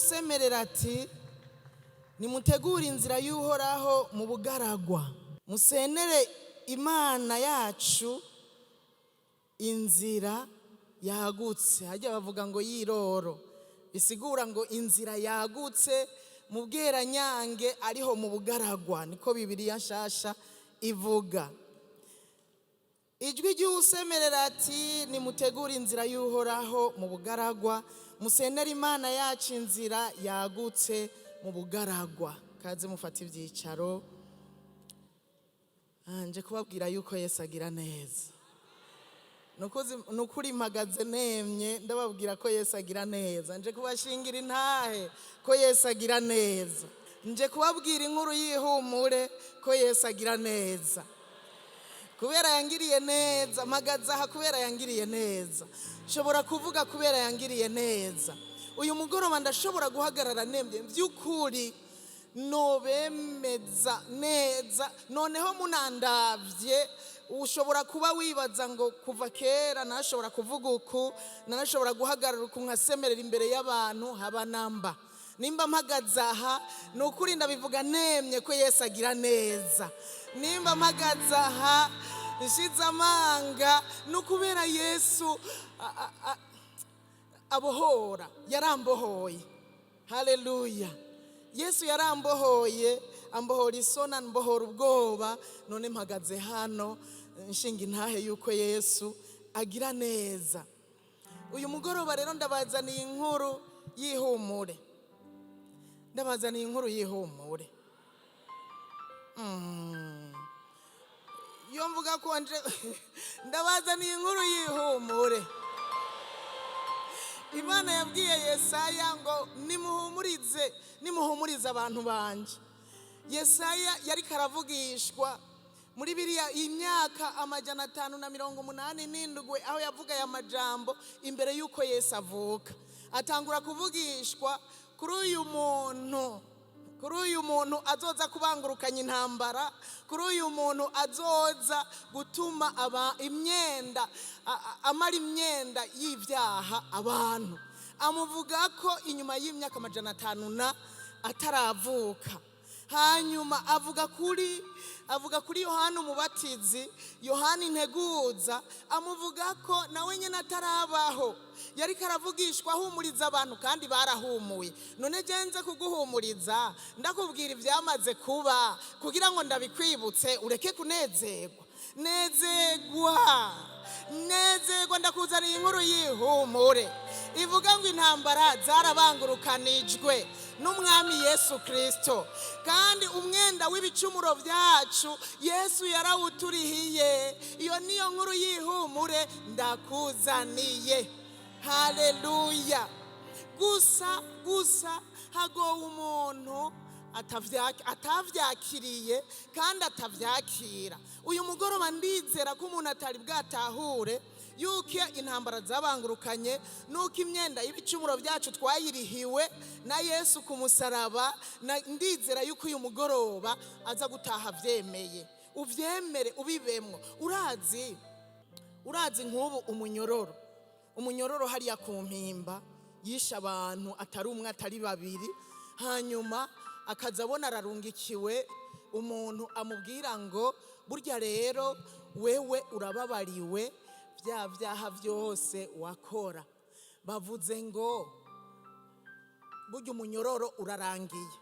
Ry'uwusemerera ati: "Nimutegure inzira y'Uhoraho mu bugaragwa, musenere Imana yacu inzira yagutse." Hajya bavuga ngo yiroro, bisigura ngo inzira yagutse mu Bweranyange, ariho mu bugaragwa. Niko Bibiliya nshasha ivuga. Ijwi ry'uwusemerera ati: "Nimutegure inzira y'Uhoraho mu bugaragwa, musenere Imana yacu inzira yagutse mu bugaragwa." Kaze mufate ibyicaro. Nje kubabwira yuko Yesu agira neza. Ni ukuri mpagaze nemye, ndababwira ko Yesu agira neza. Nje kubashingira intahe ko Yesu agira neza. Nje kubabwira inkuru y'ihumure ko Yesu agira neza. Kubera yangiriye neza mpagaze aha, kubera yangiriye neza nshobora kuvuga, kubera yangiriye neza uyu mugoroba ndashobora guhagarara nemye. By'ukuri nobemeza neza. Noneho munandavye, ushobora kuba wibaza ngo kuva kera nashobora kuvuga uku, nanashobora guhagarara uku, nkasemerera imbere y'abantu. Haba namba. Nimba mpagaze aha, ni ukuri ndabivuga nemye ko Yesu agira neza. Nimba mpagaze aha nshize amanga, ni ukubera Yesu abohora. Yarambohoye, haleluya! Yesu yarambohoye, ambohora isoni, ambohora ubwoba. None mpagaze hano nshinga intahe yuko Yesu agira neza. Uyu mugoroba rero ndabazaniye inkuru y'ihumure, ndabazaniye inkuru y'ihumure. Iyo mvuga ko nje, ndabazaniye inkuru y'ihumure. Imana yabwiye Yesaya ngo: "Nimuhumurize, nimuhumurize abantu banje." Yesaya yari karavugishwa muri biriya imyaka 587, aho yavuga aya majambo imbere y'uko Yesu avuka. Atangura kuvugishwa kuri uyu muntu, kuri uyu muntu azoza kubangurukanya intambara, kuri uyu muntu azoza gutuma aba imyenda amara imyenda y'ibyaha abantu. Amuvuga ko inyuma y'imyaka 500 na ataravuka. Hanyuma avuga kuri Yohana Umubatizi, Yohana Integuza. Amuvuga ko nawe nyine atarabaho yari karavugishwa, ahumuriza abantu, kandi barahumuye. None genze kuguhumuriza, ndakubwira ibyamaze kuba kugira ngo ndabikwibutse ureke kunezerwa? Nezerwa, nezerwa! Ndakuzaniye inkuru y'ihumure ivuga ngo intambara zarabangurukanijwe n'Umwami Yesu Kirisito, kandi umwenda w'ibicumuro byacu Yesu yarawuturihiye. Iyo niyo nkuru y'ihumure ndakuzaniye, haleluya! Gusa gusa hagowe umuntu atavyakiriye kandi atavyakira. Uyu mugoroba ndizera ko umuntu atari bwatahure yuko intambara zabangurukanye, nuko imyenda y'ibicumuro byacu twayirihiwe na Yesu ku musaraba. Ndizera yuko uyu mugoroba aza gutaha avyemeye. Uvyemere, ubibemwo. Urazi nk'ubu umunyororo hariya ku Mpimba yishe abantu atari umwe, atari babiri, hanyuma akaza abona ararungikiwe umuntu amubwira ngo: "Burya rero wewe urababariwe bya byaha byose wakora." Bavuze ngo burya umunyororo urarangiye.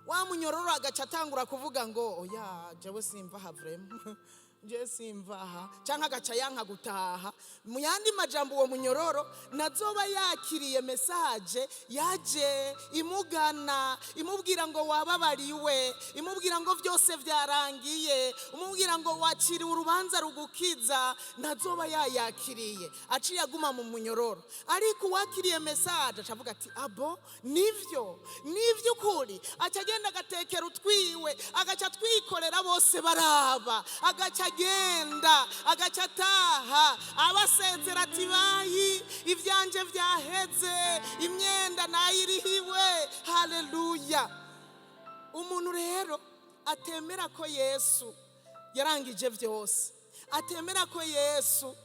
Wa munyororo agaca atangura kuvuga ngo: "Oya, jewe simva aha, vraiment jewe simva aha," canke agaca yanka gutaha. Mu yandi majambo, uwo munyororo nazoba yakiriye message yaje imugana, imubwira ngo wababariwe, imubwira ngo byose byarangiye, imubwira ngo wakiriwe urubanza rugukiza. Nazoba yayakiriye, aciye aguma mu munyororo. Ariko uwakiriye message acavuga ati: "Abo nivyo, nivy'ukuri." Aca agenda agatekera utwiwe, agaca atwikorera bose baraba, agaca agenda, agaca ataha, abasezera ati: "Bye, ibyanje byaheze, imyenda nayirihiwe, haleluya." Umuntu rero atemera ko Yesu yarangije byose, atemera ko Yesu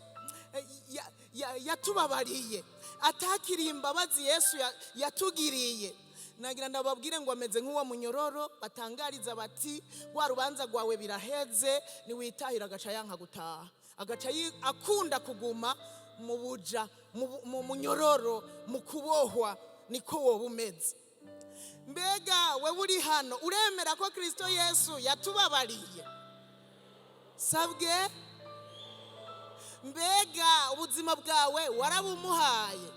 yatubabariye, Atakiriye imbabazi Yesu yatugiriye, nagira ndababwire ngo ameze nk'uwo munyororo batangariza bati: "Wa rubanza rwawe biraheze, niwitahira." Agaca yanka gutaha, agaca akunda kuguma mu buja, mu munyororo, mu kubohwa. Niko woba umeze. Mbega wewe uri hano, uremera ko Kirisito Yesu yatubabariye? Sabwe. Mbega ubuzima bwawe warabumuhaye?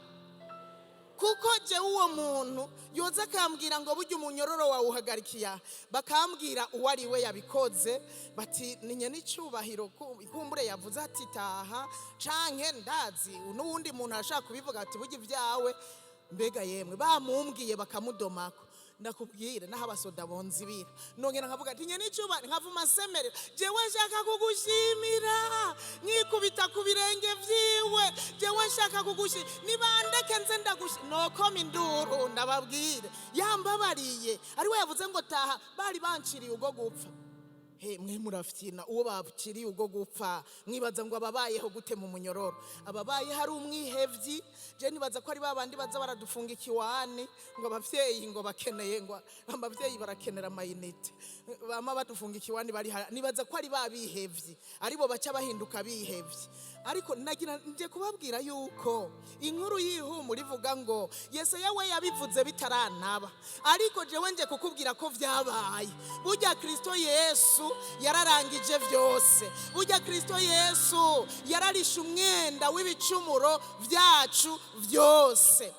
Kuko jewe uwo muntu yoza akambwira ngo burya umunyororo wawe uhagarikiye aha, bakambwira uwo ari we yabikoze, bati ninye n'icyubahiro, kumbure yavuze ati: "Taha," canke ndazi n'uwundi muntu arashaka kubivuga ati: "Burya ibyawe." Mbega yemwe, bamumbwiye bakamudomako, ndakubwire naho abasoda bonzibira, nongera nkavuga ati: "Nye n'icyubahiro," nkavuma nsemerera: "Jewe nshaka kugushimira," nkikubita ku birenge vyiwe. "Jewe nshaka kugushimira, nibandeke nze ndagushi nokoma induru." Ndababwire, yambabariye, ari we yavuze ngo taha, bari banciriye ubwo gupfa. He, mwe murafyina. Uwo baciriye ubwo gupfa, mwibaza ngo ababayeho gute mu munyororo? Ababaye hari umwihevyi. Je nibaza ko ari babandi baza baradufunga ikiwani, ngo abavyeyi ngo bakeneye, ngo abavyeyi barakenera amayinite, bama badufunga ikiwani bari nibaza ko ari babihevyi, aribo baca bahinduka bihevyi. Ariko nagira nje kubabwira yuko inkuru y'ihumura ivuga ngo Yesaya we yabivuze bitaranaba, ariko jewe nje kukubwira ko vyabaye. Burya Kristo Yesu yararangije vyose. Burya Kristo Yesu yararishe umwenda w'ibicumuro vyacu vyose.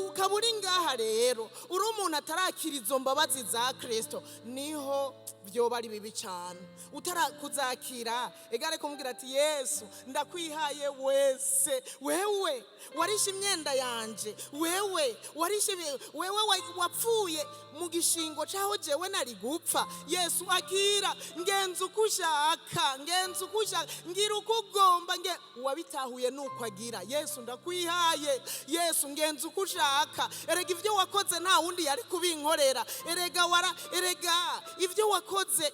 Ukaba uri ngaha rero, uri umuntu atarakira izo mbabazi za Kristo, niho vyoba ari bibi cyane utarakuzakira. Egare kumubwira ati: "Yesu, ndakwihaye wese, wewe warishe imyenda yanje, wewe warishe wewe wapfuye mu gishingo cyaho jewe nari gupfa. Yesu, akira, ngenza uko ushaka, ngenza uko ushaka, ngira uko ugomba." Nge uwabitahuye nuko agira: "Yesu, ndakwihaye, Yesu, ngenza uko ushaka. Erega ibyo wakoze nta wundi yari kubinkorera. Erega wara, erega ibyo wakoze,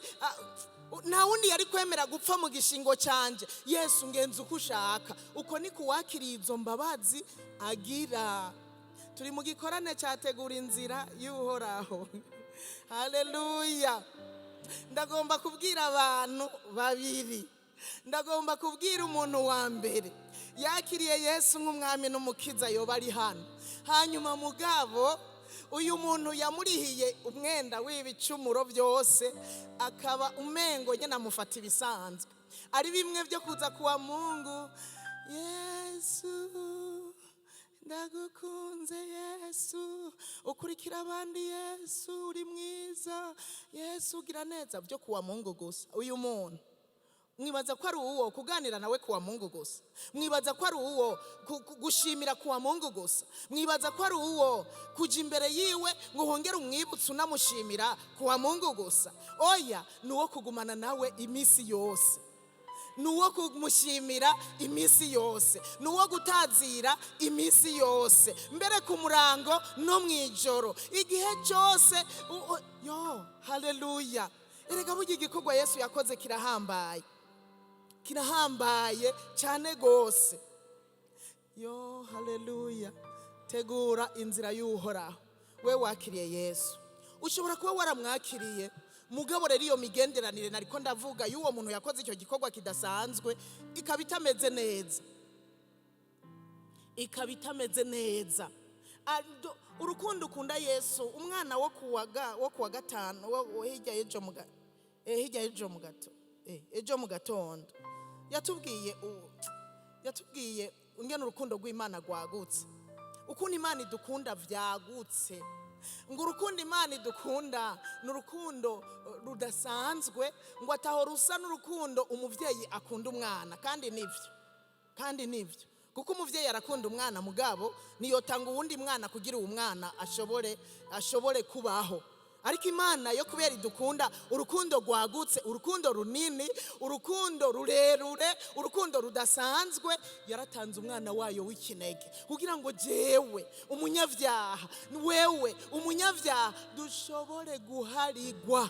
nta wundi yari kwemera gupfa mu gishingo cyanje. Yesu, ngenza uko ushaka." Uko ni kuwakiriye izo mbabazi agira. Turi mu gikorane cyategura inzira y'Uhoraho. Haleluya! Ndagomba kubwira abantu babiri. Ndagomba kubwira umuntu wa mbere yakiriye Yesu nk'umwami n'umukiza, yoba ari hano. Hanyuma mugabo uyu muntu yamurihiye umwenda w'ibicumuro byose, akaba umengo nyine amufata ibisanzwe, ari bimwe byo kuza kuwa Mungu: "Yesu, ndagukunze, Yesu, ukurikira abandi, Yesu, uri mwiza, Yesu, ugira neza," byo kuwa Mungu gusa. Uyu muntu mwibaza ko ari uwo kuganira nawe kuwa Mungu gusa? Mwibaza ko ari uwo gushimira kuwa Mungu gusa? Mwibaza ko ari uwo kuja imbere yiwe ngo wongere umwibutse unamushimira kuwa Mungu gusa? Oya, ni uwo kugumana nawe iminsi yose, ni uwo kumushimira iminsi yose, ni uwo gutazira iminsi yose, mbere ku murango no mu ijoro, igihe cyose. Yo, haleluya! Erega burya igikorwa Yesu yakoze kirahambaye, kirahambaye cyane rwose. Yo, haleluya! Tegura inzira y'Uhoraho. We wakiriye Yesu, ushobora kuba waramwakiriye, mugabo rero iyo migenderanire nariko ndavuga y'uwo muntu yakoze icyo gikorwa kidasanzwe ikaba itameze neza, ikaba itameze neza. Urukundo ukunda Yesu, umwana wo kuwa gatanu wo hirya y'ejo hirya y'ejo mu gato, ejo mu gatondo yatubwiye ingene urukundo rw'Imana rwagutse, ukuntu Imana idukunda vyagutse, ngo urukundo Imana idukunda ni urukundo rudasanzwe, ngo ataho rusa n'urukundo umuvyeyi akunda umwana. Kandi nivyo, kandi nivyo, kuko umuvyeyi arakunda umwana, mugabo niyotanga uwundi mwana kugira uwo mwana ashobore kubaho. Ariko Imana yo, kubera idukunda urukundo rwagutse, urukundo runini, urukundo rurerure, urukundo rudasanzwe, yaratanze umwana wayo w'ikinege kugira ngo jewe umunyabyaha, wewe umunyabyaha, dushobore guharigwa.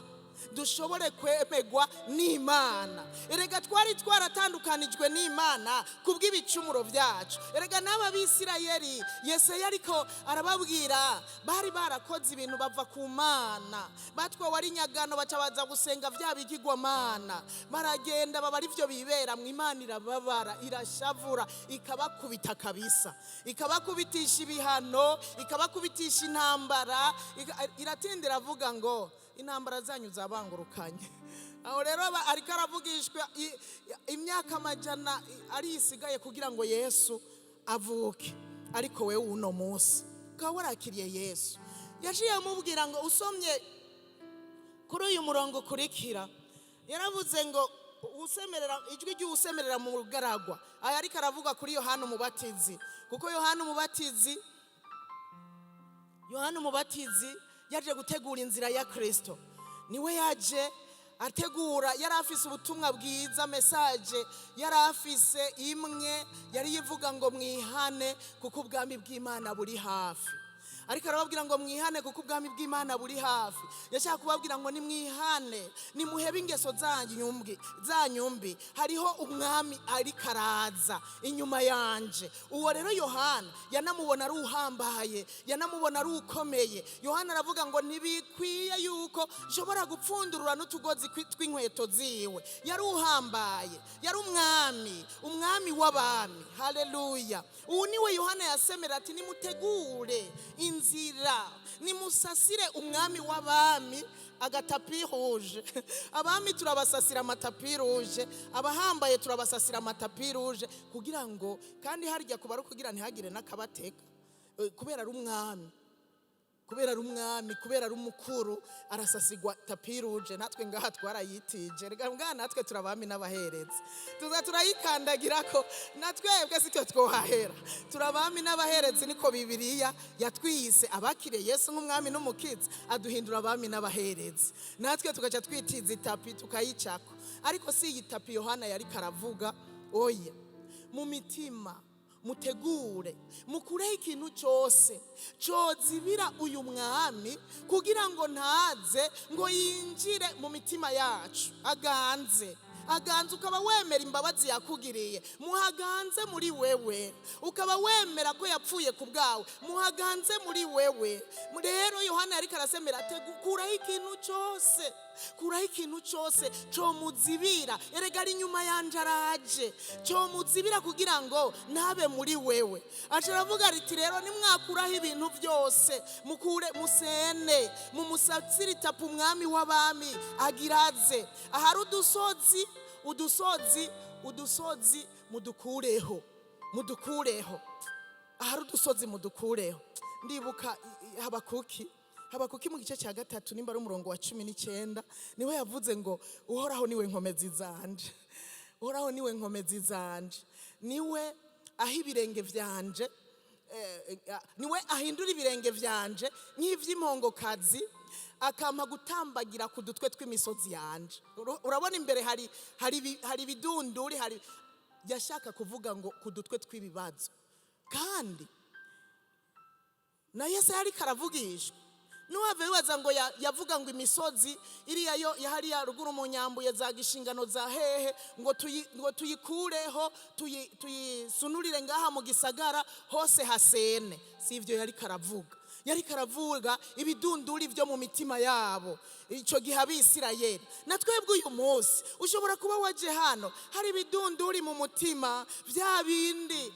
Dushobore kwemegwa n'Imana. Erega twari twaratandukanijwe n'Imana kubw'ibicumuro byacu. Erega n'aba Bisirayeli Yesaya ariko arababwira, bari barakoze ibintu bava ku Mana, batwawe ari nyagano, baca baza gusenga bya bigirwamana, baragenda baba ari byo bibera mu Imana. Irababara, irashavura, ikabakubita kabisa, ikabakubitisha ibihano, ikabakubitisha intambara. Iratinda iravuga ngo intambara zanyu zabangurukanye. Aho rero ariko aravugishwa imyaka amajana ari isigaye kugira ngo Yesu avuke. Ariko wewe uno munsi ukaba warakiriye Yesu, yaciye amubwira ngo, usomye kuri uyu murongo ukurikira, yaravuze ngo usemerera, ijwi ry'usemerera mu rugaragwa. Aya ariko aravuga kuri Yohana Umubatizi, kuko Yohana Umubatizi yaje gutegura inzira ya Kristo. Niwe yaje ategura, yari afise ubutumwa bwiza. Message yari afise imwe, yari yivuga ngo mwihane kuko ubwami bw'Imana buri hafi. Ariko arababwira ngo mwihane kuko ubwami bw'Imana buri hafi. Yashaka kubabwira ngo nimwihane, nimuhebe ingeso zanyu mbi, hariho umwami ariko araza inyuma yanje. Uwo rero Yohana yanamubona ari uhambaye, yanamubona ari ukomeye. Yohana aravuga ngo ntibikwiye yuko nshobora gupfundurura n'utugozi tw'inkweto ziwe. Yari uhambaye, yari umwami, umwami w'abami. Haleluya! Ubu niwe Yohana yasemera ati nimutegure inzira, nimusasire umwami w'abami agatapi rouge. Abami turabasasira amatapi rouge, abahambaye turabasasira amatapi rouge, kugira ngo kandi harya kuba ari ukugira ntihagire n'akabateka. Kubera ari umwami, kubera ari umwami, kubera ari umukuru, arasasigwa tapis rouge. Natwe ngaha twarayitije. Reka ngaha natwe turabami n'abaherezi, tuza turayikandagira ko natwebwe sitwe twohahera. Turabami n'abaherezi, niko Bibiliya yatwise. Abakiriye Yesu nk'umwami n'umukiza, aduhindura abami n'abaherezi, natwe tugaca twitiza itapi tukayicako. Ariko si iyi tapi Yohana yari karavuga, oya. Mu mitima mutegure, mukureho ikintu cyose cozibira uyu mwami kugira ngo ntaze ngo yinjire mu mitima yacu, aganze, aganze. Ukaba wemera imbabazi yakugiriye, muhaganze muri wewe. Ukaba wemera ko yapfuye ku bwawe, muhaganze muri wewe. Rero Yohana yariko arasemera, kuraho ikintu cyose, kuraho ikintu cyose comuzibira. Erega ari inyuma yanje, araje, comuzibira kugira ngo ntabe muri wewe. Aca aravuga riti rero nimwakuraho ibintu byose, mukure, musene, mumusasire itapi umwami w'abami agiraze. Ahari udusozi, udusozi, udusozi, mudukureho, mudukureho. Ahari udusozi mudukureho. Ndibuka Habakuki mu gice cya 3, nimba ari umurongo wa 19, niwe yavuze ngo Uhoraho niwe nkomezi zanje, Uhoraho niwe nkomezi zanje, niwe aho ibirenge vyanje, niwe ahindura ibirenge vyanje nk'ivy'impongokazi, akampa gutambagira ku dutwe tw'imisozi yanje. Urabona imbere hari ibidunduri, hari, yashaka kuvuga ngo ku dutwe tw'ibibazo. Kandi na Yesu yariko aravugishwa, ntiwave wibaza ngo yavuga ngo imisozi iriya yo yahariya ruguru mu Nyambuye, za Gishingano, za hehe, ngo tuyikureho, tuyisunurire ngaha mu gisagara hose hasene. Si ivyo yariko aravuga. Yariko aravuga ibidunduri byo mu mitima yabo icyo gihe Abisirayeli. Na twebwe uyu munsi ushobora kuba waje hano, hari ibidunduri mu mutima, bya bindi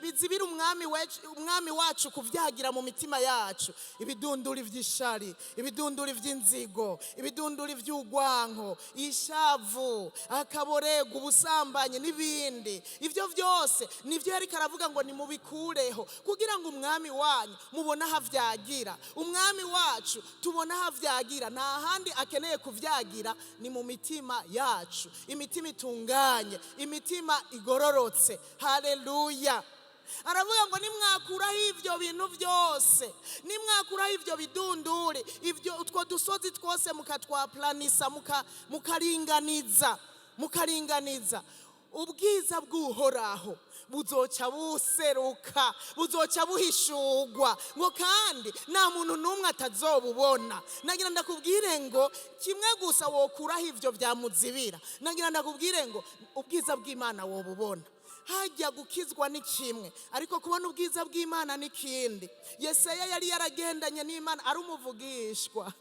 bizibira umwami wacu kuvyagira mu mitima yacu: ibidunduri vy'ishari, ibidunduri vy'inzigo, ibidunduri vy'urwanko, ishavu, akaborego, ubusambanyi n'ibindi. Ivyo vyose nivyo yariko aravuga ngo nimubikureho kugira ngo umwami wanyu mubone aho avyagira. Umwami wacu tubone aho avyagira. Nta handi akeneye kuvyagira, ni mu mitima yacu, imitima itunganye, imitima igororotse. Haleluya! Aravuga ngo nimwakuraho ivyo bintu byose, nimwakuraho ivyo bidunduri, ivyo utwo dusozi twose, mukatwaplanisa, mukaringaniza. Ubwiza bw'Uhoraho buzoca buseruka, buzoca buhishurwa, ngo kandi nta muntu n'umwe atazobubona. Nagira ndakubwire ngo kimwe gusa wokuraho ivyo byamuzibira, nagira ndakubwire ngo ubwiza bw'Imana wobubona. Hajya gukizwa ni kimwe, ariko kubona ubwiza bw'Imana ni kindi. Yesaya yari yaragendanye n'Imana ari umuvugishwa,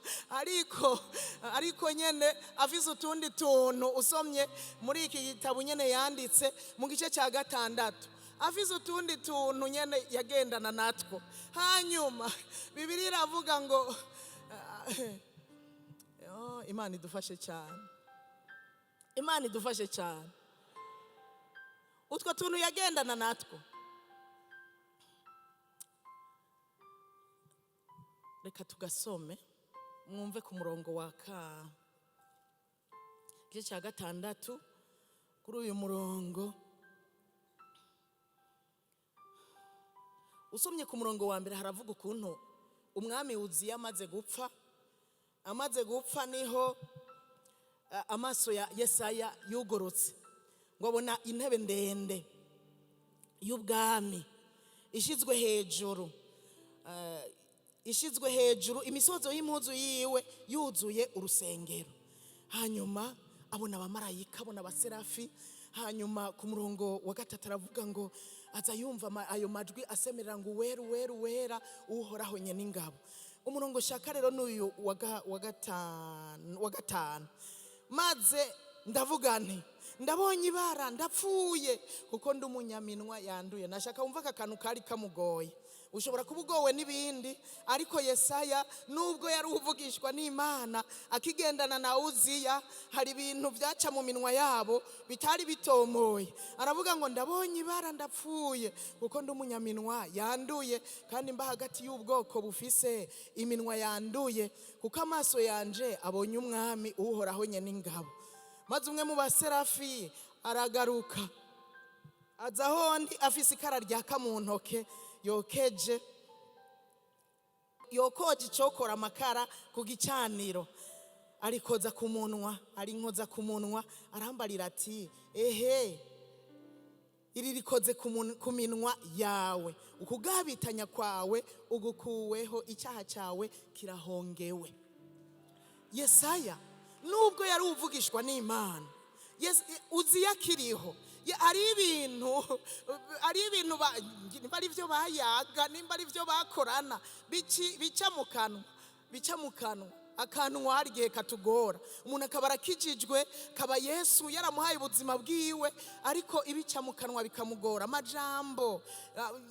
ariko nyene afise utundi tuntu. Usomye muri iki gitabo nyene yanditse mu gice cya 6, afise utundi tuntu nyene yagendana natwo. Hanyuma Bibiliya iravuga ngo, oh, Imana idufashe cyane, Imana idufashe cyane. Utwo tuntu yagendana natwo, reka tugasome mwumve ku murongo wa ka igice cya 6, kuri uyu murongo. Usomye ku murongo wa 1, haravuga ukuntu umwami Uziya amaze gupfa. Amaze gupfa niho amaso ya Yesaya yugurutse, ngo abona intebe ndende y'ubwami ishyizwe hejuru, ishyizwe hejuru, imisozo y'impuzu yiwe yuzuye urusengero. Hanyuma abona abamarayika, abona abaserafi. Hanyuma ku murongo wa 3 aravuga ngo aza yumva ayo majwi asemerera ngo: "Uwera, uwera, uwera, Uhoraho nyene ingabo." Umurongo shaka rero n'uyu wa 5: "Maze ndavuga nti: 'Ndabonye ibara, ndapfuye, kuko ndi umunyaminwa yanduye.'" Nashaka wumva aka kantu kari kamugoye. Ushobora kuba ugowe n'ibindi, ariko Yesaya, nubwo yari uvugishwa n'Imana akigendana na Uziya, hari ibintu byaca mu minwa yabo bitari bitomoye. Aravuga ngo: "Ndabonye ibara, ndapfuye, kuko ndi umunyaminwa yanduye, kandi mba hagati y'ubwoko bufise iminwa yanduye, kuko amaso yanje abonye Umwami Uhoraho nyene ingabo." Maze umwe mu baserafi aragaruka, aza aho ndi afise ikara ryaka mu ntoke, yokeje, yokoje icokora amakara ku gicaniro, arikoza ku munwa, arinkoza ku munwa, arambarira ati: "Ehe, iri rikoze ku minwa yawe, ukugabitanya kwawe ugukuweho, icyaha cyawe kirahongewe." Yesaya, nubwo yari uvugishwa n'Imana, Uziya akiriho, hari ibintu nimba ari byo bayaga, nimba ari byo bakorana, bica mu kanwa, bica mu kanwa. Akanwa hari igihe katugora. Umuntu akaba arakijijwe, kaba Yesu yaramuhaye ubuzima bwiwe, ariko ibica mu kanwa bikamugora, amajambo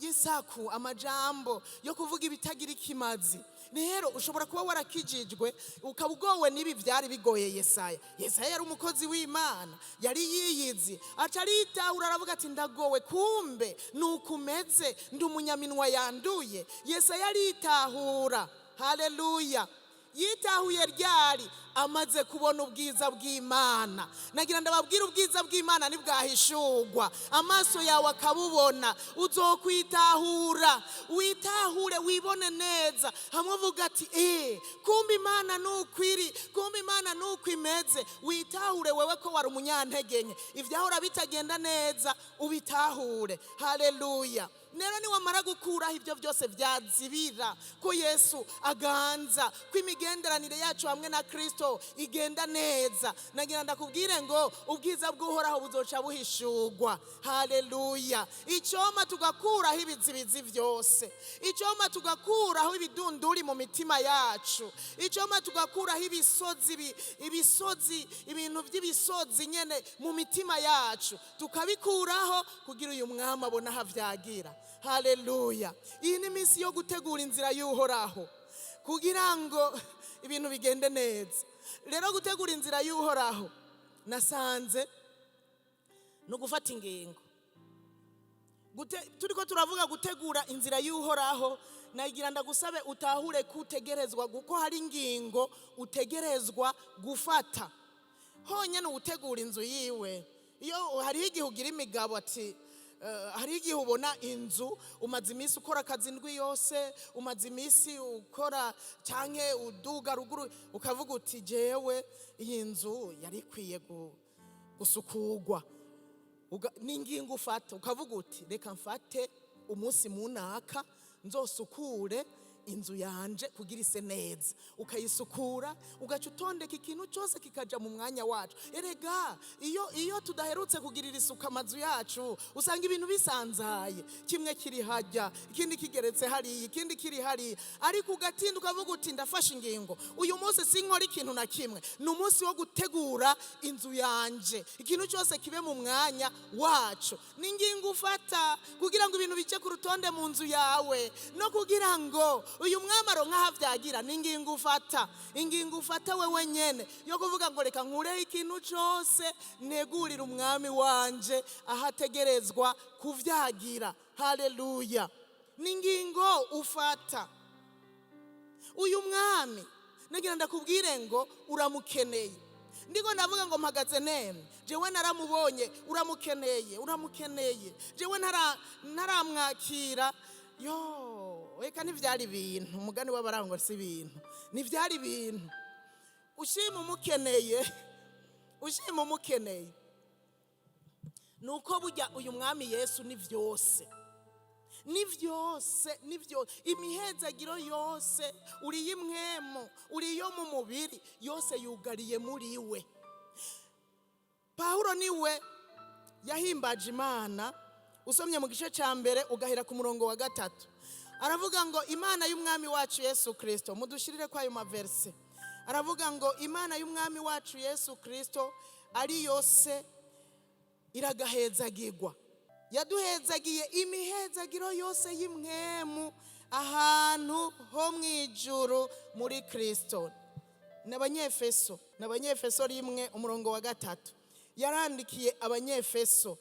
y'isaku, amajambo yo kuvuga ibitagira ikimazi. Rero ushobora kuba warakijijwe ukaba ugowe n'ibi byari bigoye Yesaya. Yesaya yari umukozi w'Imana, yari yiyizi, aca aritahura, aravuga ati: "Ndagowe, kumbe nuko umeze, ndi umunyaminwa yanduye." Yesaya aritahura. Haleluya! Yitahuye ryari? Amaze kubona ubwiza bw'Imana. Nagira ndababwira, ubwiza bw'Imana ntibwahishurwa, amaso yawe akabubona, uzokwitahura, witahure, wibone neza, hamwe uvuga ati: "Eh, kumbe Imana nuko iri, kumbe Imana nuko imeze." Witahure wewe ko wari umunyantege nke, ivyahora bitagenda neza ubitahure. Haleluya! Rero niwamara gukuraho ibyo byose byazibira ko Yesu aganza, ko imigenderanire yacu hamwe na Kristo igenda neza, nagira ndakubwire ngo ubwiza bw'Uhoraho buzoca buhishurwa. Haleluya! Icyoma tugakuraho ibizibizi byose, icyoma tugakuraho ibidunduri mu mitima yacu, icyoma tugakuraho ibisozi, ibisozi, ibintu by'ibisozi nyene mu mitima yacu, tukabikuraho kugira uyu mwami abone aho avyagira. Haleluya! Iyi ni iminsi yo gutegura inzira y'Uhoraho kugira ngo ibintu bigende neza. Rero gutegura inzira y'Uhoraho, nasanze ni ugufata ingingo. Turiko turavuga gutegura inzira y'Uhoraho, nagira ndagusabe utahure ko utegerezwa, kuko hari ingingo utegerezwa gufata. Honyine uwutegura inzu yiwe, iyo hariho igihe ugira imigabo ati hariho igihe ubona inzu, umaze iminsi ukora akazi indwi yose, umaze iminsi ukora canke uduga ruguru, ukavuga uti: "Jewe iyi nzu yari ikwiye gusukurwa." N'ingingo ufata ukavuga uti: "Reka mfate umunsi munaka nzosukure inzu yanje kugira ise neza." Ukayisukura, ugaca utondeka ikintu cyose kikaja mu mwanya wacu. Erega iyo tudaherutse kugirira isuku amazu yacu, usanga ibintu bisanzaye, kimwe kiri hajya, ikindi kigeretse hariya, ikindi kiri hariya. Ariko ugatinda ukavuga uti: "Ndafashe ingingo, uyu munsi sinkora ikintu na kimwe, ni umunsi wo gutegura inzu yanje, ikintu cyose kibe mu mwanya wacu." Ni ingingo ufata kugira ngo ibintu bice ku rutonde mu nzu yawe, no kugira ngo uyu mwamaro nk'aho avyagira. Ni ingingo ufata, ingingo ufata wewe nyene yo kuvuga ngo: "Reka nkureho ikintu cyose, negurire umwami wanje aho ategerezwa kuvyagira." Haleluya! Ni ingingo ufata. Uyu mwami, nagira ndakubwire ngo uramukeneye. Ndiko ndavuga ngo mpagaze nemye, jewe naramubonye. Uramukeneye, uramukeneye. Jewe ntaramwakira, yo reka ntivyari ibintu. Umugani w'abarangwa si ibintu, ntivyari ibintu. Ushima umukeneye, ushima umukeneye. Nuko burya uyu mwami Yesu ni vyose, ni vyose, ni vyose. Imihezagiro yose, uriye imwemo, uriyo mu mubiri, yose yugariye muri we. Pawulo niwe yahimbaje Imana. Usomye mu gice cya mbere ugahera ku murongo wa 3, aravuga ngo: "Imana y'umwami wacu Yesu Kirisito." Mudushirire ko ayo maverse. Aravuga ngo: "Imana y'umwami wacu Yesu Kirisito ari yose iragahezagirwa, yaduhezagiye imihezagiro yose y'imwemu ahantu ho mu ijuru muri Kirisito." N'Abanyefeso, n'Abanyefeso 1, umurongo wa 3. Yarandikiye Abanyefeso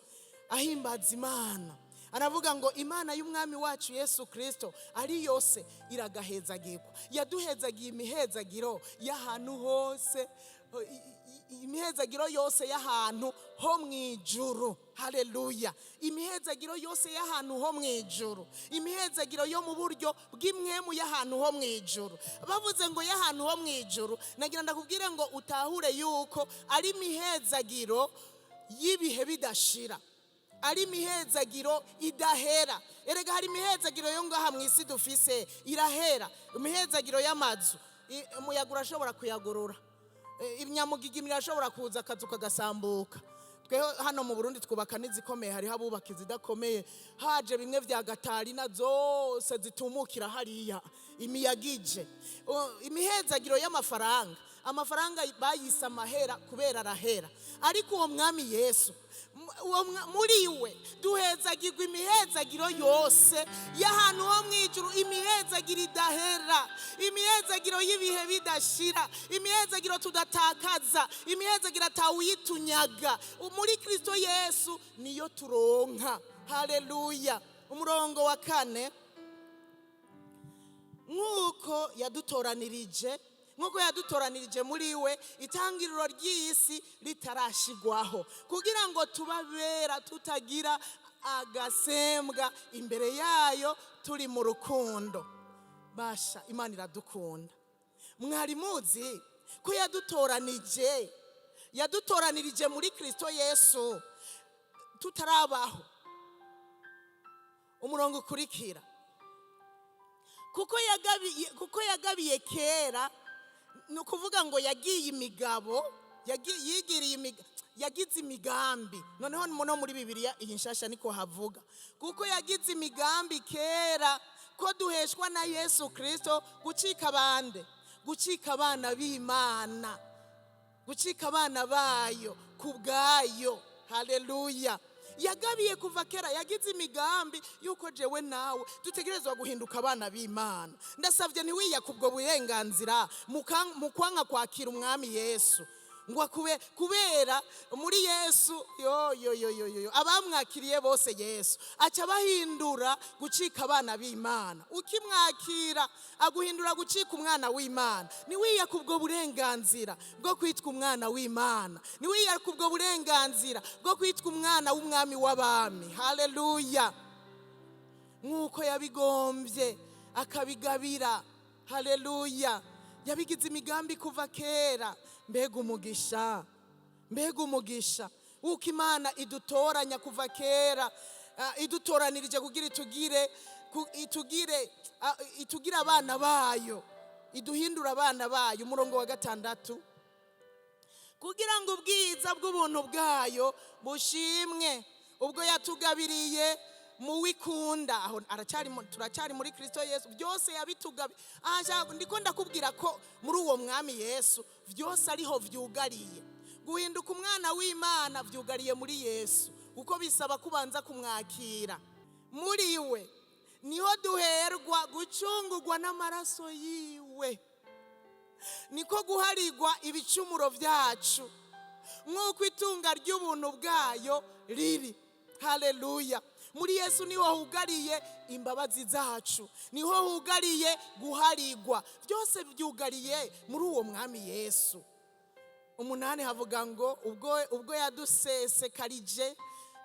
ahimbaza Imana, aravuga ngo: "Imana y'umwami wacu Yesu Kirisito ari yose iragahezagirwa, yaduhezagiye imihezagiro y'ahantu hose, imihezagiro yose y'ahantu ho mu ijuru." Haleluya! Imihezagiro yose y'ahantu ho mu ijuru, imihezagiro yo mu buryo bw'imwemu y'ahantu ho mu ijuru. Bavuze ngo y'ahantu ho mu ijuru, nagira ndakubwire ngo utahure yuko ari imihezagiro y'ibihe bidashira, ari imihezagiro idahera. Erega hari imihezagiro yo ngaha mu isi dufise irahera. Imihezagiro y'amazu, umuyaga urashobora kuyagurura, inyamugigima irashobora kuza, akazu kagasambuka. Tweho hano mu Burundi twubaka n'izikomeye, hariho abubaka izidakomeye. Haje bimwe vya gatarina, zose zitumukira hariya imiyaga ije. Imihezagiro y'amafaranga, amafaranga bayise amahera kubera arahera. Ariko uwo mwami Yesu, muri we duhezagirwa imihezagiro yose y'ahantu ho mu ijuru, imihezagiro idahera, imihezagiro y'ibihe bidashira, imihezagiro tudatakaza, imihezagiro atawuyitunyaga. Muri Kristo Yesu niyo turonka. Haleluya! Umurongo wa 4: "Nk'uko yadutoranirije, nk'uko yadutoranirije muri we itangiriro ry'isi ritarashigwaho, kugira ngo tubabera tutagira agasembwa imbere yayo turi mu rukundo." Basha, Imana iradukunda. Mwari muzi ko yadutoranije, yadutoranirije muri Kristo Yesu tutarabaho? Umurongo ukurikira: "Kuko yagabiye kera." Ni ukuvuga ngo yagiye imigabo, yigiriye yagize imigambi. Noneho no muri Bibiliya iyi nshasha niko havuga: "Kuko yagize imigambi kera ko duheshwa na Yesu Kirisito gucika abande, gucika abana b'Imana, gucika abana bayo ku bwayo." Haleluya! Yagabiye kuva kera, yagize imigambi yuko jewe nawe dutegerezwa guhinduka abana b'Imana. Ndasabye ntiwiyake ubwo burenganzira mu kwanka kwakira umwami Yesu ngo akube, kubera muri Yesu, yo yo yo yo yo, abamwakiriye bose Yesu aca bahindura gucika abana b'Imana. Ukimwakira aguhindura gucika umwana w'Imana. Ntiwiyake ubwo burenganzira bwo kwitwa umwana w'Imana, ntiwiyake ubwo burenganzira bwo kwitwa umwana w'umwami w'abami. Haleluya! Nk'uko yabigombye akabigabira. Haleluya! Yabigize imigambi kuva kera. Mbega umugisha, mbega umugisha wo Uko Imana idutoranya kuva kera, idutoranirije kugira itugire abana bayo, iduhindura abana bayo. Umurongo wa 6, kugira ngo ubwiza bw'ubuntu bwayo bushimwe, ubwo yatugabiriye mu wikunda. Aho aracyari turacyari muri Kristo Yesu. Byose yabitugabi. Aha ndiko ndakubwira ko muri uwo Mwami Yesu byose ariho vyugariye. Guhinduka umwana w'Imana vyugariye muri Yesu, kuko bisaba kubanza kumwakira. Muri we niho duherwa gucungurwa n'amaraso yiwe, niko guharigwa ibicumuro byacu, nk'uko itunga ry'ubuntu bwayo riri. Haleluya! Muri Yesu niho hugariye imbabazi zacu, niho hugariye guharigwa. Byose byugariye muri uwo Mwami Yesu. 8 havuga ngo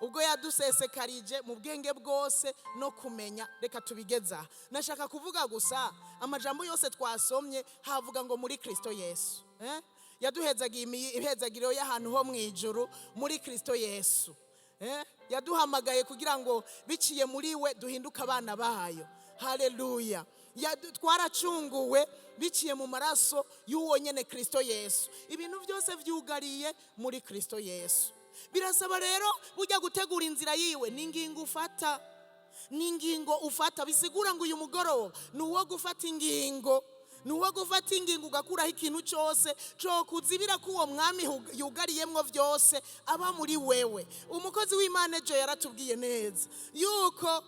ubwo yadusesekarije mu bwenge bwose no kumenya. Reka tubigeza, nashaka kuvuga gusa amajambo yose twasomye havuga ngo muri Kristo Yesu, Yaduhezagiye ihezagiro y'ahantu ho mu ijuru muri Kristo Yesu. Yaduhamagaye kugira ngo biciye muri we duhinduke abana bayo. Haleluya! Twaracunguwe biciye mu maraso y'uwo nyene Kristo Yesu. Ibintu byose vyugariye muri Kristo Yesu. Birasaba rero burya gutegura inzira yiwe, ni ingingo ufata, ni ingingo ufata. Bisigura ngo uyu mugoroba ni uwo gufata ingingo, ni uwo gufata ingingo ugakuraho ikintu cyose cyo kuzibira ko uwo Mwami yugariyemwo byose aba muri wewe. Umukozi w'Imana ejo yaratubwiye neza yuko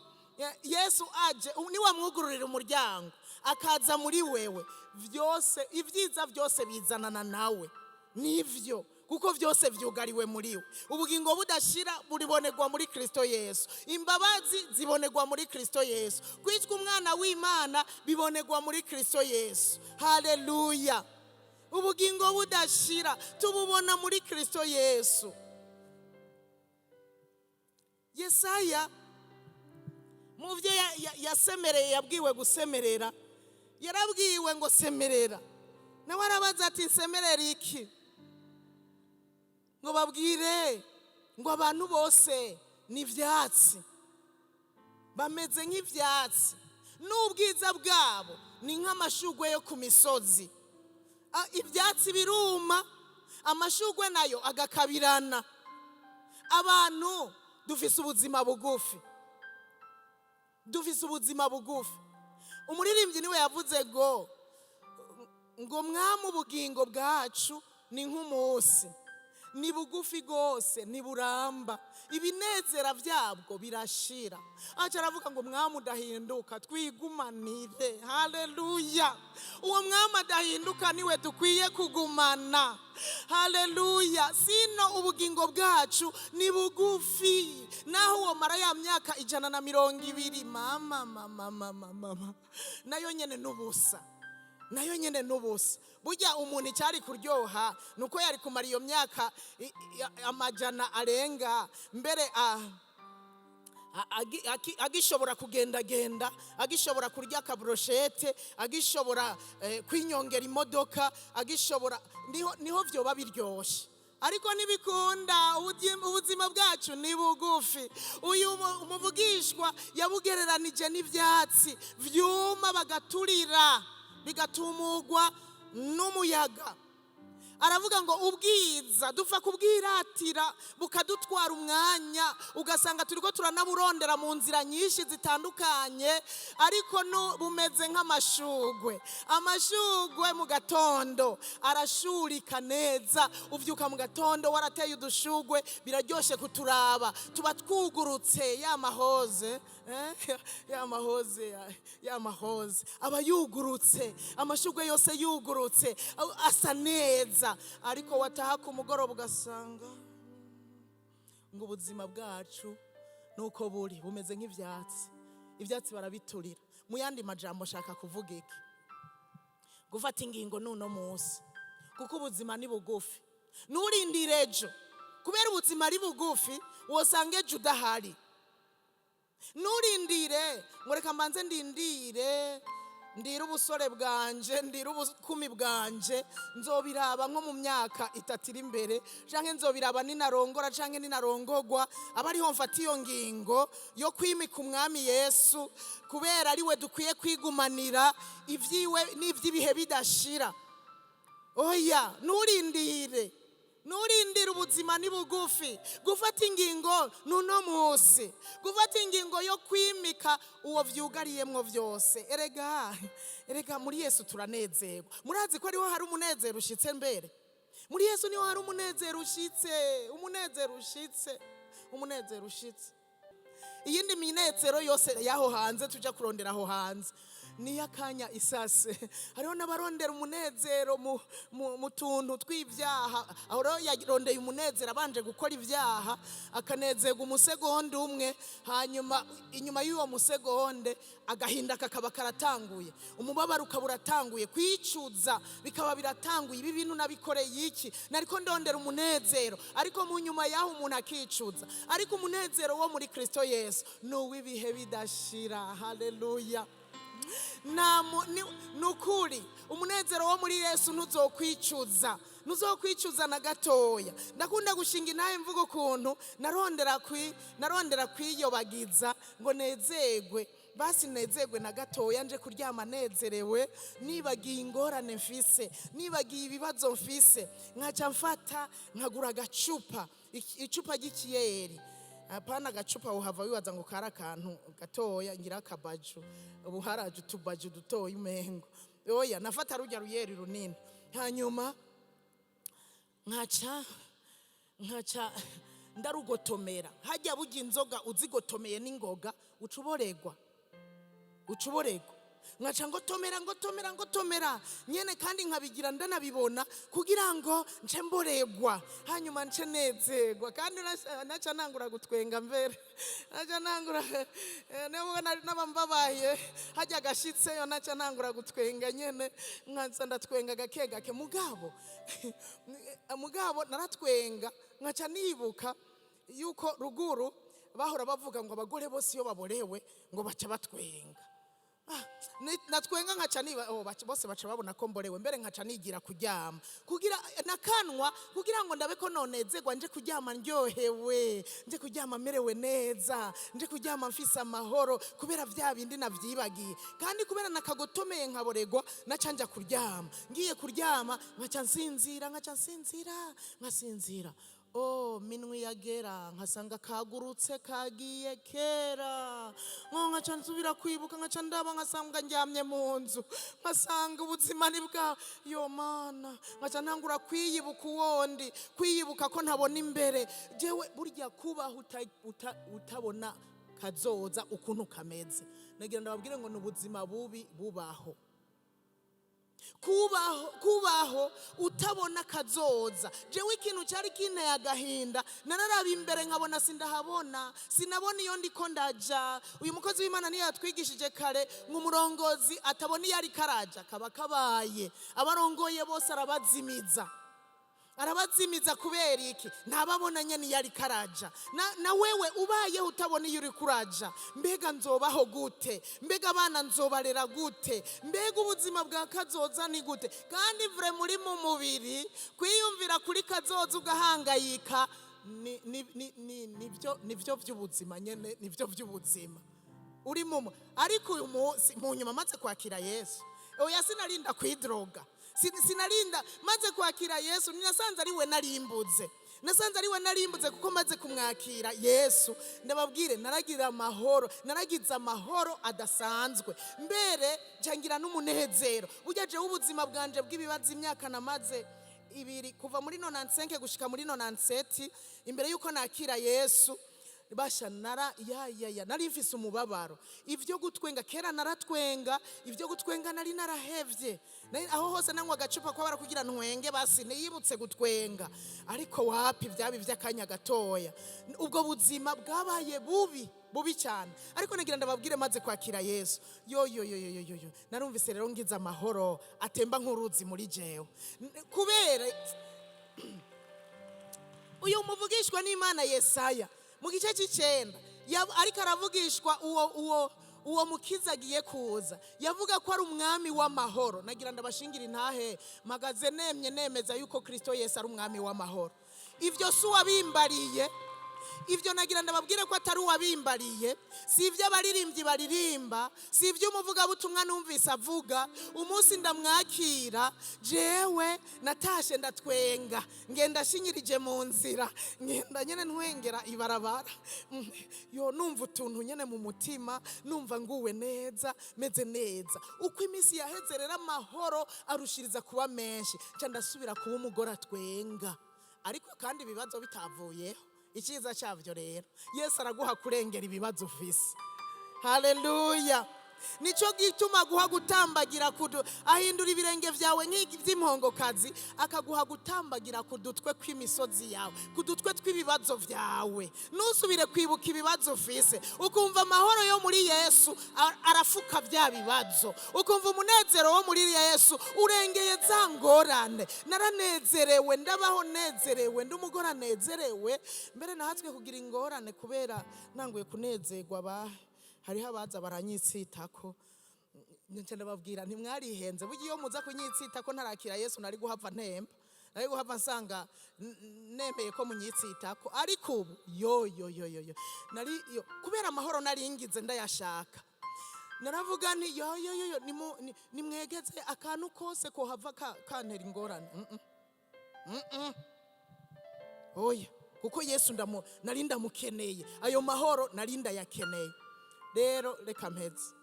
Yesu aje, niwamwugururira umuryango akaza muri wewe, byose, ibyiza byose bizanana nawe. Nivyo, kuko byose vyugariwe muri we. Ubugingo budashira buribonerwa muri Kristo Yesu, imbabazi zibonerwa muri Kristo Yesu, kwitwa umwana w'Imana bibonerwa muri Kristo Yesu. Haleluya! Ubugingo budashira tububona muri Kristo Yesu. Yesaya mu byo yasemereye, yabwiwe gusemerera, yarabwiwe ngo semerera, nawe arabaza ati nsemerera iki? Ngo babwire ngo abantu bose ni ibyatsi, bameze nk'ibyatsi, n'ubwiza bwabo ni nk'amashugwe yo ku misozi. Ibyatsi biruma, amashugwe nayo agakabirana. Abantu dufise ubuzima bugufi, dufise ubuzima bugufi. Umuririmbyi niwe yavuze ngo mwami, ubugingo bwacu ni nk'umunsi, ni bugufi rwose, ni buramba, ibinezera byabwo birashira. Aca aravuga ngo mwami udahinduka twigumanire. Haleluya! Uwo Mwami adahinduka niwe dukwiye kugumana. Haleluya! Sino ubugingo bwacu ni bugufi. Naho uwo mara ya myaka 120, mama mama mama mama, nayo nyene n'ubusa, nayo nyene n'ubusa. Burya umuntu icyari kuryoha nuko yari kumara iyo myaka amajana arenga mbere agishobora kugendagenda, agishobora kurya akabroshete, agishobora kwinyongera imodoka, agishobora, niho vyoba biryoshe. Ariko ntibikunda, ubuzima bwacu ni bugufi. Uyu umuvugishwa yabugereranije n'ivyatsi vyuma bagaturira, bigatumugwa n'umuyaga. Aravuga ngo ubwiza dupfa kubwiratira bukadutwara umwanya, ugasanga turiko turanaburondera mu nzira nyinshi zitandukanye, ariko bumeze nk'amashugwe. Amashugwe mu gatondo arashurika neza, uvyuka mu gatondo warateye udushugwe, biraryoshe kuturaba, tuba twugurutse, ya mahoze, ya mahoze, ya mahoze aba yugurutse, amashugwe yose yugurutse, asa neza. Ariko wataha ku mugoroba ugasanga ngo ubuzima bwacu nuko buri bumeze nk'ivyatsi, ivyatsi barabiturira. Mu yandi majambo nshaka kuvuga iki? Gufata ingingo nuno munsi, kuko ubuzima ni bugufi. Nturindire ejo, kubera ubuzima ari bugufi, wosanga ejo udahari. Nturindire ngo reka mbanze ndindire. Ndira ubusore bwanje, ndira ubukumi bwanje, nzobiraba nko mu myaka 3 iri imbere, canke nzobiraba ninarongora canke ninarongogwa, aba ariho mfata iyo ngingo yo kwimika Umwami Yesu, kubera ari we dukwiye kwigumanira ivyiwe n'ivy'ibihe bidashira. Oya, nturindire, nturindire, ubuzima ni bugufi. Gufata ingingo nuno munsi, gufata ingingo yo kwimika uwo vyugariyemwo vyose. Erega, erega muri Yesu turanezerwa. Murazi ko ariho hari umunezero ushitse? Mbere muri Yesu niho hari umunezero ushitse, umunezero ushitse, umunezero ushitse. Iyindi minezero yose y'aho hanze tuja kurondera aho hanze niyo akanya isase. Hariho n'abarondera umunezero mu tuntu tw'ibyaha. Aho rero yarondeye umunezero abanje gukora ibyaha, akanezerwa umusegonde umwe, hanyuma inyuma y'uwo musegonde agahinda kakaba karatanguye, umubabaro ukaba uratanguye, kwicuza bikaba biratanguye: "Ibi bintu nabikoreye iki? Nariko ndondera umunezero." Ariko mu nyuma y'aho umuntu akicuza. Ariko umunezero wo muri Kristo Yesu ni uw'ibihe bidashira. Haleluya! Ni ukuri, umunezero wo muri Yesu ntuzokwicuza, ntuzokwicuza na gatoya. Ndakunda gushinga intahe mvuga ukuntu narondera kwiyobagiza ngo nezerwe, basi nezerwe na gatoya, nje kuryama nezerewe, nibagiye ingorane mfise, nibagiye ibibazo mfise. Nkaca mfata nkagura agacupa, icupa ry'ikiyeri. Apana agacupa uhava wibaza ngo kari akantu gatoya, ngira akabaju, ubu haraje utubaju dutoya umengo. Oya, nafata rujya ruyeri runini, hanyuma nkaca ndarugotomera hajya. Burya inzoga uzigotomeye n'ingoga uca uboregwa, uca uboregwa. Nkaca ngotomera, ngotomera, ngotomera nyene, kandi nkabigira ndanabibona kugira ngo nce mboregwa, hanyuma nce nezerwa. Kandi naca nangura gutwenga mbere, naca nangura nubwo nari naba mbabaye, hajya agashitseyo naca nangura gutwenga nyene, nkaza ndatwenga gake gake. Mugabo naratwenga nkaca nibuka yuko ruguru bahora bavuga ngo abagore bose iyo baborewe ngo baca batwenga. Natwenga nkaca niba, oh, bose baca babona ko mborewe. Mbere nkaca nigira kuryama kugira nakanwa, kugira ngo ndabe ko nonezerwa, nje kuryama ndyohewe, nje kuryama merewe neza, nje kuryama mfise amahoro, kubera vya bindi navyibagiye. Kandi kubera nakagotomeye nkaboregwa, naca nja kuryama. Ngiye kuryama nkaca nsinzira, nkaca nsinzira, nkasinzira. Oh, minwi yagera nkasanga kagurutse, kagiye kera. Nko nkaca nsubira kwibuka, nkaca ndaba nkasanga ndyamye mu nzu, nkasanga ubuzima ni bwa yo Mana. Nkaca ntangura kwiyibuka uwondi, kwiyibuka ko ntabona imbere jewe. Burya kubaho utabona kazoza ukuntu kameze, nagira ndababwire ngo ni ubuzima bubi bubaho. Kubaho utabona kazoza, jewe ikintu cyari kinteye agahinda, nararaba imbere nkabona sindahabona, sinabona iyo ndiko ndaja. Uyu mukozi w'Imana niyo yatwigishije kare ngo umurongozi atabona iyo ariko araja kaba kabaye, abarongoye bose arabazimiza, arabazimiza. Kubera iki? Ntababona nyene iyo ariko araja. Na wewe ubayeho utabona iyo uriko uraja, mbega nzobaho gute? Mbega abana nzobarera gute? Mbega ubuzima bwa kazoza ni gute? Kandi vure muri mu mubiri, kwiyumvira kuri kazoza ugahangayika nivyo vy'ubuzima nyene, nivyo vy'ubuzima uri mu. Ariko uyu munsi, mu nyuma maze kwakira Yesu, oya, sinarinda kwidroga. Sinarinda. Maze kwakira Yesu nasanze ari we narimbuze, nasanze ari we narimbuze, kuko maze kumwakira Yesu, ndababwire, naragira amahoro, naragize amahoro adasanzwe, mbere ncangira n'umunezero. Burya jewe ubuzima bwanje bw'ibibazo, imyaka namaze ibiri kuva muri 95 gushika muri 97 imbere yuko nakira Yesu, basha nara ya ya ya nari mfise umubabaro. Ivyo gutwenga, kera naratwenga, ivyo gutwenga nari narahevye. Aho hose nanywa agacupa kwabara kugira ntwenge, basi niyibutse gutwenga, ariko wapi, byaba ivy'akanya gatoya. Ubwo buzima bwabaye bubi, bubi cyane. Ariko nagira ndababwire, maze kwakira Yesu, yo yo yo yo yo yo yo, narumvise rero ngize amahoro atemba nk'uruzi muri jewe. Kubera uyu muvugishwa n'Imana Yesaya mu gice cy'icenda, ariko aravugishwa uwo Uwo mukiza agiye kuza, yavuga ko ari umwami w'amahoro. Nagira ndabashingira intahe, mpagaze nemye nemeza yuko Kristo Yesu ari umwami w'amahoro. Ibyo si uwabimbariye, ibyo nagira ndababwire ko atari uwabimbariye, si ibyo abaririmbyi baririmba, si ibyo umuvugabutumwa numvise avuga. Umunsi ndamwakira, jewe natashe ndatwenga, ngenda ashinyirije mu nzira, ngenda nyene ntwengera ibarabara. Yo numva utuntu nyene mu mutima, numva nguwe neza, meze neza. Uko iminsi yaheze rero, amahoro arushiriza kuba menshi, nca ndasubira kuba umugore atwenga, ariko kandi ibibazo bitavuyeho. Icyiza cyabyo rero, Yesu araguha kurengera ibibazo ufise. Haleluya! Nicyo gituma aguha gutambagira kudu, ahindura ibirenge byawe nk'iby'impongokazi, akaguha gutambagira ku dutwe kw'imisozi yawe, ku dutwe tw'ibibazo byawe. Ntusubire kwibuka ibibazo ufise, ukumva amahoro yo muri Yesu arafuka bya bibazo, ukumva umunezero wo muri Yesu urengeye za ngorane. Naranezerewe, ndabaho nezerewe, ndi umugore anezerewe. Mbere nahatswe kugira ingorane kubera nanguye kunezerwa, ba hariho abaza baranyitsitako, nca ndababwira ntimwarihenze. Burya iyo muza kunyitsitako ntarakira Yesu, nari guhava ntemba, nari guhava nsanga nemeye ko munyitsitako. Ariko ubu yo yo yo yo yo nari yo, kubera amahoro naringize ndayashaka, naravuga nti: "Yo yo yo yo, nimwegeze akantu kose kohava kantera ingorane." Oya, kuko Yesu nari ndamukeneye, ayo mahoro nari ndayakeneye. Rero reka mpeze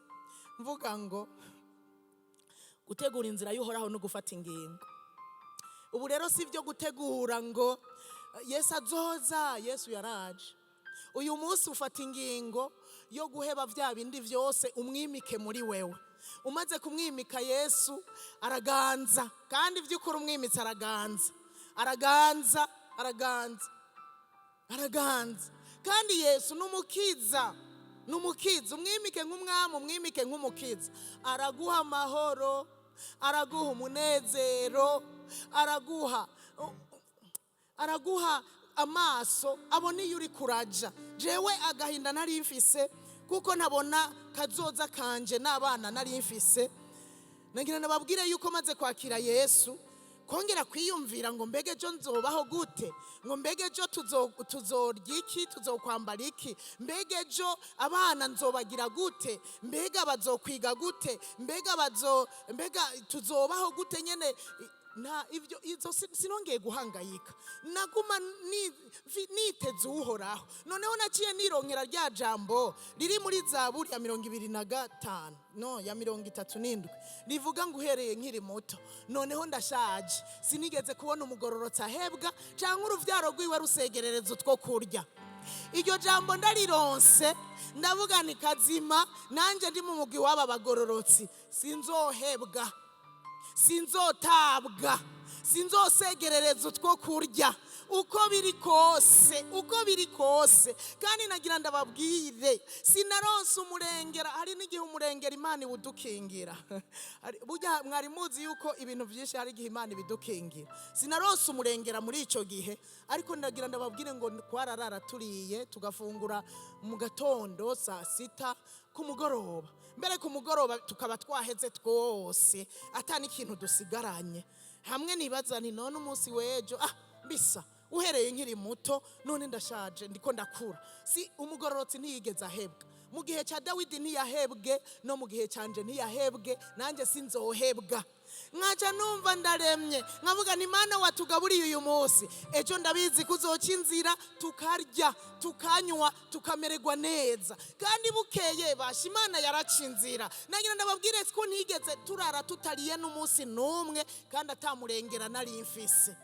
mvuga ngo gutegura inzira y'Uhoraho no gufata ingingo. Ubu rero si ibyo gutegura ngo Yesu azoza. Yesu yaraje. Uyu munsi ufata ingingo yo guheba bya bindi byose, umwimike muri wewe. Umaze kumwimika, Yesu araganza. Kandi by'ukuri umwimitse araganza, araganza, araganza, araganza. Kandi Yesu ni umukiza, ni umukiza. Umwimike nk'umwami, umwimike nk'umukiza, araguha amahoro, araguha umunezero, araguha amaso abona iyo uri kuraja. Jewe agahinda nari mfise kuko ntabona kazoza kanje n'abana nari mfise, nagira nababwire yuko maze kwakira Yesu, kongera kwiyumvira ngo mbege ejo nzobaho gute, ngo mbege ejo tuzorya iki, tuzokwambara iki, mbege ejo abana nzobagira gute, mbega bazokwiga gute, mbega tuzobaho gute nyene, nta ibyo izo sinongeye guhangayika. Naguma niteze Uhoraho. Noneho naciye nironkera rya jambo riri muri Zaburi ya 25, no ya 37, rivuga ngo: "Uhereye nkiri muto, noneho ndashaje, sinigeze kubona umugororotsi ahebwa cyangwa urubyaro rwiwe rusegerereza utwo kurya." Iryo jambo ndarironse, ndavuga ni kazima, nanjye ndi mu mugwi w'aba bagororotsi, sinzohebwa, sinzotabwa, sinzosegerereza utwo kurya, uko biri kose, uko biri kose. Kandi nagira ndababwire, sinaronse umurengera. Hari n'igihe umurengera Imana iwudukingira. Burya mwari muzi yuko ibintu byinshi hari igihe Imana ibidukingira? Sinaronse umurengera muri icyo gihe, ariko ndagira ndababwire ngo twararara turiye, tugafungura mu gatondo, saa sita, ku mugoroba, mbere ku mugoroba tukaba twaheze twose, ata n'ikintu dusigaranye. Hamwe nibaza nti: "None umunsi w'ejo?" Ah, bisa uhereye nkiri muto, none ndashaje, ndiko ndakura, si umugororotsi ntiyigeze ahebwa. Mu gihe cya Dawidi ntiyahebwe, no mu gihe cyanje ntiyahebwe, nanjye sinzohebwa. Nkaca numva ndaremye, nkavuga ni: "Mana watugaburiye uyu munsi, ejo ndabizi ko uzoca inzira, tukarya, tukanywa, tukamererwa neza." Kandi bukeye basha, Imana yaraca inzira. Nagira ndababwire ko ntigeze turara tutariye n'umunsi n'umwe, kandi atamurengera nari mfise.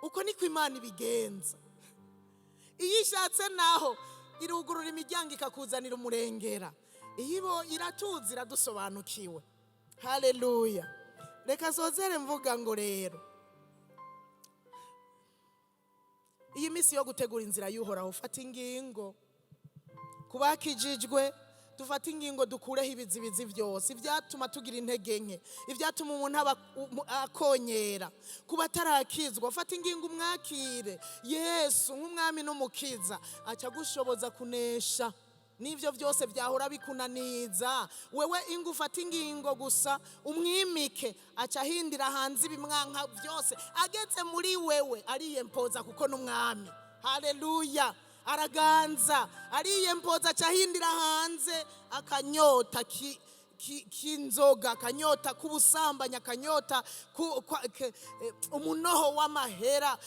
Uko niko Imana ibigenza. Iyo ishatse naho irugurura imiryango, ikakuzanira umurengera. Iyo ibo iratuzi, iradusobanukiwe. Haleluya! Reka sozere mvuga ngo rero iyi minsi yo gutegura inzira y'Uhoraho, ufata ingingo. Ku bakijijwe, dufate ingingo, dukureho ibizibizi byose, ibyatuma tugira intege nke, ibyatuma umuntu aba akonyera. Ku batarakizwa, fata ingingo umwakire Yesu nk'umwami n'umukiza, aca agushoboza kunesha. N'ibyo byose byahora bikunaniza wewe, ingo ufata ingingo gusa umwimike, aca ahindira hanze ibimwanka byose. Ageze muri wewe ariyempoza, kuko n'umwami. Haleluya! Araganza, ariyempoza, aca ahindira hanze akanyota k'inzoga, akanyota k'ubusambanyi, akanyota umunoho w'amahera,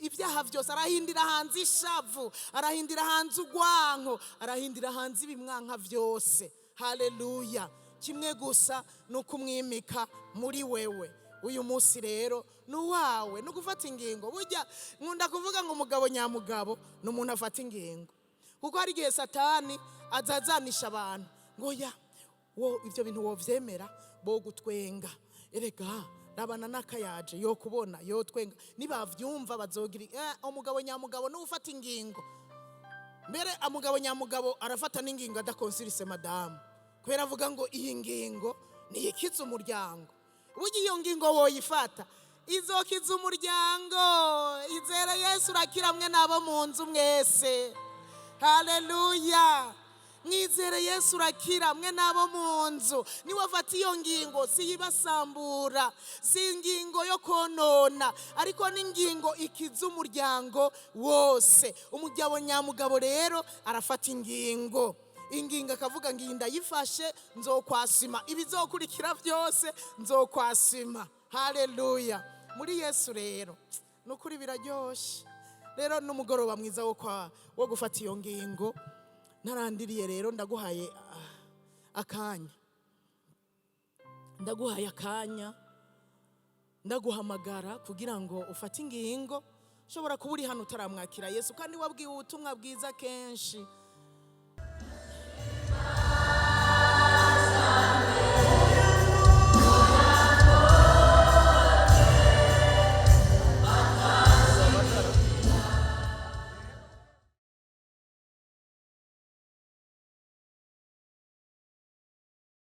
ibyaha byose arahindira hanze, ishavu arahindira hanze, urwanko arahindira hanze, ibimwanka byose. Haleluya! Kimwe gusa ni ukumwimika muri wewe. Uyu munsi rero ni uwawe, ni ugufata ingingo. Burya nkunda kuvuga ngo umugabo nyamugabo ni umuntu afata ingingo, kuko hari igihe Satani azazanisha abantu ngo ya wo ibyo bintu wovyemera, bo gutwenga, erega rabana n'akayaje yo kubona yo twenga, nibavyumva bazogira. Umugabo nyamugabo ni ufata ingingo. Mbere umugabo nyamugabo arafata n'ingingo adakonsirise madamu, kubera avuga ngo iyi ngingo niyikiza umuryango. Burya iyo ngingo woyifata, izokiza umuryango. Izere Yesu, urakira mwe n'abo mu nzu mwese. Haleluya! Mwizere Yesu, urakira mwe n'abo mu nzu. Niwafata iyo ngingo, si yibasambura, si ingingo yo konona, ariko n'ingingo ikiza umuryango wose. Umugabo nyamugabo rero arafata ingingo, ingingo akavuga ngo iyi ndayifashe, nzokwasima ibizokurikira byose, nzokwasima. Haleluya! Muri Yesu rero ni ukuri biraryoshe. Rero n'umugoroba mwiza wo gufata iyo ngingo. Ntarandiriye rero, ndaguhaye akanya, ndaguhaye akanya, ndaguhamagara kugira ngo ufate ingingo. Ushobora kuba uri hano utaramwakira Yesu, kandi wabwiwe ubutumwa bwiza kenshi.